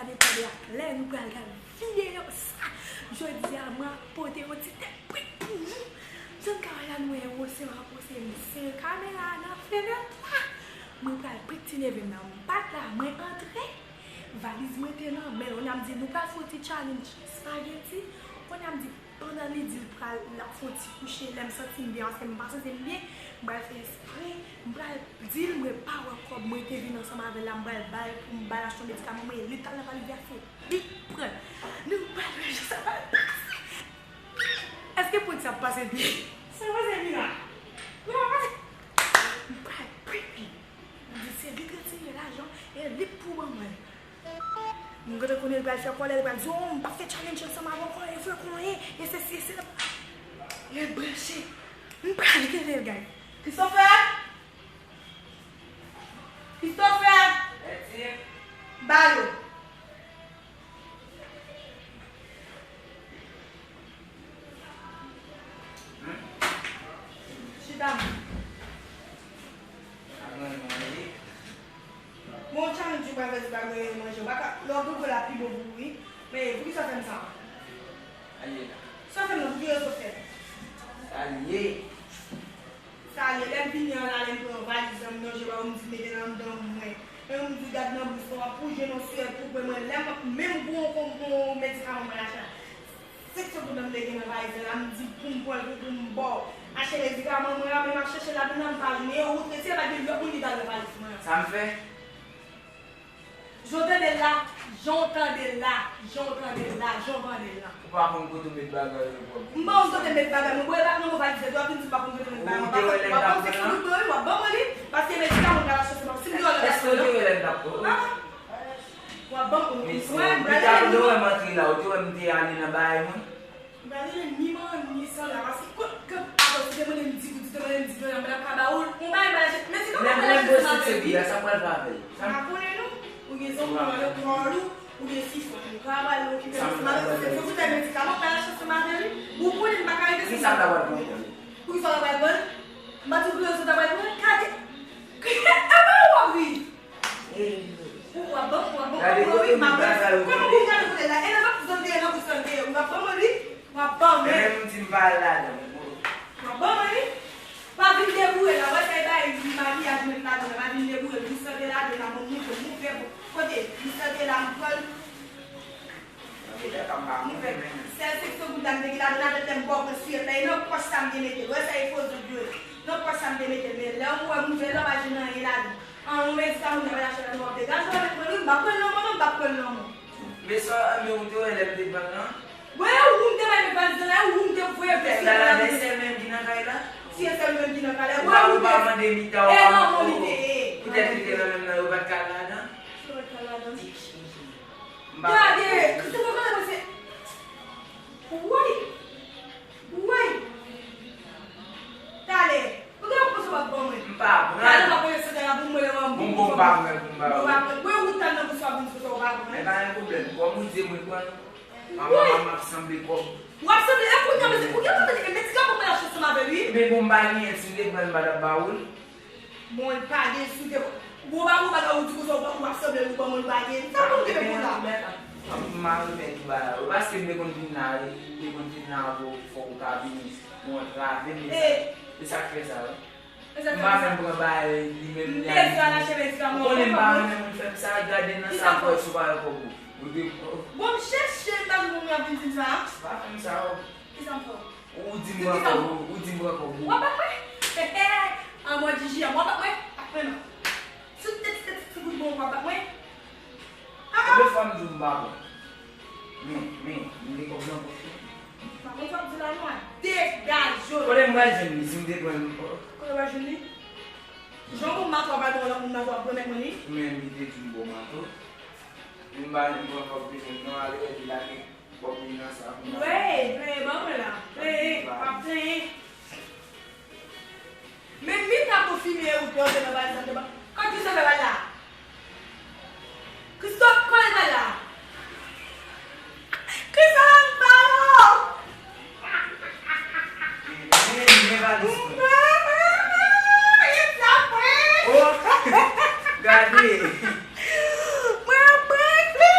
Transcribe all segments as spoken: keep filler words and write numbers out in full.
Gade, tande a, lè nou pral gade videyo sa. Jodi a, mwen ap pote yon ti tèt prik pou nou. Jan n ka wè la, nou wè yon oseyan ap pose misye. Kamera a nan fenèt la. Mwen pral prik ti neve m nan. M pa t la, mwen antre. Valiz mwen te nan men l. Kounye a m di, nou pral fè yon ti challenge espageti. Kounye a m di, pandan li di l pral, l ap fè yon ti kouche, lè m santi m byen, paske m pa santi m byen, m pral fè espre, m pral di l mwen pa wè kòb mwen te vin ansanm avè l la, m pral ba l pou m ba l achte yon medikaman, mwen li t al nan valiz li a fè bip pran. Nou pral wè jan sa pral pase. Èske prank sa ap pase byen? Sa pase byen la. Wi, sa pase. M pral prank li. M di se li k retire lajan e li k pou ban mwen l. M gentan konnen l pral fè kòlè, li pral di, "Oh, m p ap fè challenge ansanm avè w ankò, e vre konnen, e sesi, e sela." Ret branche. M pral rele l, guys. Christopher! Christopher! Ba yo. Chita. Bon, challenge ou pa fè, se pa mwen manje. Ou pa ka, lè w gogo la pi bon pou ou, wi. Men, poukisa w fè m sa? Sa w fè m nan, poukisa w fè m? Sa l ye, lè m vini an la, lè m pran valiz lan, m ranje ba ou, m di mete l anndan mwen. Men ou m di gad nan bous mwen, w ap wouje nan swè tou, men mwen, lè m ap menm pou yon, pou yon medikaman mwen achte la. Senk san goud m te gen nan valiz la, m di pou m pran l, pou, pou m ba w. Achte medikaman mwen an, men m ap chèche ladan nan, m pa jwenn. E ou rete, si e pa t gen lòt moun ki t al nan valiz mwen an. Sa m fè? Jan w tande l la, jan w tande l la, jan w tande l la, jan w tande l la. Ou pa konn kote w met bagay yo, bro. M pa konn kote m met bagay mwen, bro, e pa t nan mwen valiz la, w ap vin di m pa konn kote m met bagay mwen. Ou te wè lè m t ap pran l? Ou te wè, w ap ban mwen li, paske medikaman mwen pral achte se pa, si m te wè lè m t ap pran l. Èske w te wè lè m t ap pran l? W ap ban m, ou, mwen, m pral rele Nima. Ou te wè m antre la, ou te wè m te ale nan bagay mwen? M pral rele Nima, ni san la, paske kot, kot, atò, si te mande m di goud, si te mande m di dola, m pa t ap ka ba ou l. Yon bagay m pral achte, medikaman m pral achte se pa avè li. Lè m, lè m pral achte se pi la, sa m pral fè avè li? M pa konnen non. Ou gen zanmi, ou gen lekòl ou, ou gen sifon. Ou ka pral okipe ansanm avè li, se pou tèt medikaman m pral achte ansanm avè li. Ou konnen m pa ka rete san sa. Poukisa m ta pral pran l? Poukisa w ta pral pran l? M pa di w pou rezon w ta pral pran l? Gade. E pa w ap ri. Ou ap ban m, ou ap ban m, ou ap ban m, wi, m ap ri. Kòman pou m gade kote l la? E nan zòt zòn te ye, nan bous lan te ye, ou ap ban mwen li, ou ap ban mwen. E menm m di m pa al ladan, bro. W ap ban mwen li. Pa vin deboure la, wè sa e bay li, makiyaj mwen t ladan la, pa vin deboure, bous lan te ladan la, mwen moute, m moute, kote, bous lan te la, m pran l. Mwen fè sèl senk san goud la m te gen ladan avèk lè m ba w pran siyèt la, e nan pòch sa m te mete l. Wè sa e fo zòt yo ye. Nan pòch sa m te mete l, men lè w wè m ouvè l la, pa jwenn anyen ladan. An, yon medikaman m t ap al achte ladan w ap degaje w avèk mwen wi, m p ap pran l nan men w non, m p ap pran l nan men w. Men sa, men ou te wè lè m te pran l lan? Wè, ou m te bay met valiz lan la, ou m te voye valiz lan la. Sèl mwen ki nan kay la? Si e sèl mwen ki nan kay la. Ou pa, ou pa mande mitan, ou pa mande. Poutèt li te nan menm nan, yo pa t ka al ladan? Yo pa t ka al ladan. Gade, Christopher, gade mwen se. Woy! Woy! Talè, ou gen yon konsa w ap ban mwen. M pa pran. Talè, m ap voye sante la pou mwen, lè w ap bon, bon, m pa pran, m pa pran. Ou pa pran. Mwen, ou tann nan bous la pou m sante, ou pa pran. Men pa gen pwoblèm. Kòm ou di, mwen pran. Mama, mama, m ap sanble kòb. W ap sanble, e kounye a, mwen, ou gen pou mete medikaman mwen achte ansanm avè l, wi. Ebyen, bon, m pa genyen, si m te pran, m pa t ap ba ou l. Bon, l pa gen sou te. Bon, ba bon bagay ou di konsa, ou pa, ou ap sanble, ou ban mwen, l pa gen. Sa pou m te fè pou la? M a remèt ou bagay ou. Paske m te konn vin la, m te konn vin la pou fòk ou ka vini. Bon, antrave, men sa. E sa k fè sa, wi. M pa menm pran bagay li menm. M bezwen al achte medikaman. Ou konnen m pa renmen moun fè m sa, gade nan sakòch ou pa wè kòb ou. Ou te. Bon, m chèche, m pa jwenn moun ap vin di m sa. Pa fè m sa, o. Kisa m fè w? Ou di m pran kòb ou, ou di m pran kòb ou. W ap bat mwen? An mòd J J M, w ap bat mwen? Bat mwen non. Sou tèt, tèt, sou bout bon, w ap bat mwen? Konbyen fwa m di w m pa pran? Men, men, m gen kòb nan pòch mwen. Pa konn sa w ap di la non, a degaje w. Kote m pral jwenn li, si m te pran l? Kote w pral jwenn li? Jan w bon mato a pral ban yon lòt moun mato ap remèt mwen li? Men li te di m bon mato. M pa, m pran kòb li menm non, ale wè di lage. Bon, wi, nan sa, wi. Plenyen, plenyen, ban mwen la. Plenyen, w ap plenyen. Men mi ta konfime ou te antre nan valiz la, te ban. Kot Christopher pral la? Christopher, kòman l pral la? Men, men valiz mwen. Mwen, mwen, mwen, mwen, it's a prank. Oh, gade. Mwen, prank li.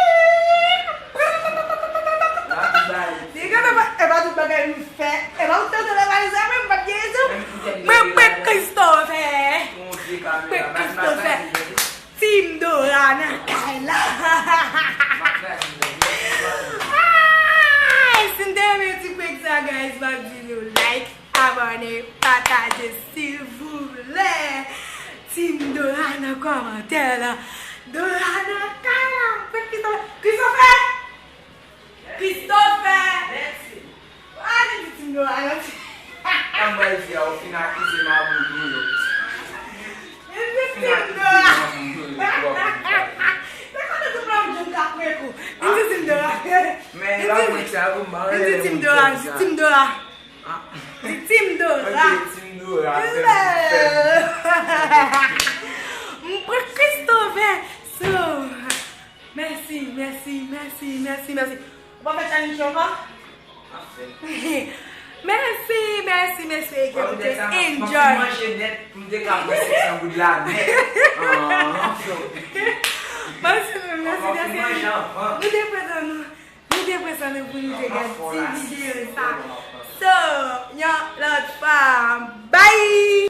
Pataje silvouplè. Team Dora nan kòmantè la. Dora nan kay la. Christopher! Christopher! Christopher! Mèsi. A, li di Team Dora nan. An mwen di a, ou fin akize m a boudou yo. Li di Team Dora. Li di Team Dora. Men la mwen sa pou mwen. Li di Team Dora, li di Team Dora. Di Team Dora. M pran Christopher. So, mèsi, mèsi, mèsi, mèsi, mèsi. Ou pa fè challenge ankò? Mèsi, mèsi, mèsi, ekip. Ou te enjoy. Manje nèt, m te ka pran senk san goud la nèt. Mèsi, mèsi, mèsi. Nou te prezan nou. Nou te prezan nou pou nou te gade ti videyo sa. So, yon lòt fwa. Bye!